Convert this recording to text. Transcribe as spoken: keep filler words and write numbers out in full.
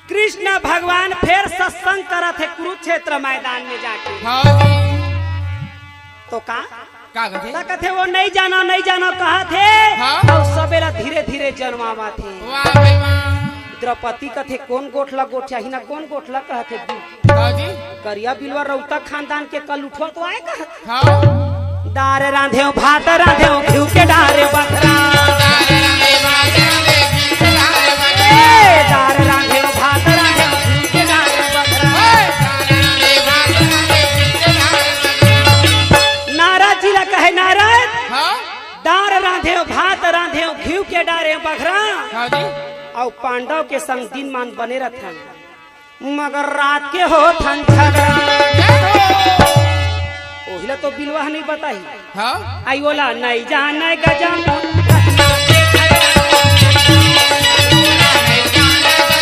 कृष्ण भगवान फेर सत्संग करत हे कुरुक्षेत्र मैदान में जाके। हाँ जी। तो का? का कथे? त कथे वो नहीं जानो, नहीं जानो कहत हे। हाँ। अउ सबेला धीरे धीरे जनवावत हे। वाह भाई वाह। द्रौपदी कथे कोन गोठला गोठियाही ना, कोन गोठला कहत हे। हाँ जी। करिया बिलवा रौता खानदान के कल उठवा तो आय कहत। हाँ। दार रांधेव, भात रांधेव, घिउ के डारे बखरा। ए, दार रांधेव, भात रांधेव, घिउ के डारे बखरा। नारद जी ला कहे नारद, हाँ। दार रांधेव, भात रांधेव, घिउ के डारे बखरा। हाँ जी। अउ पांडव के संग दिन मान बने रथन, मगर रात के होथन झगरा। ओहिला तो बिलवा नहीं बताही। हाँ। आई ओला नहीं जाने गजब।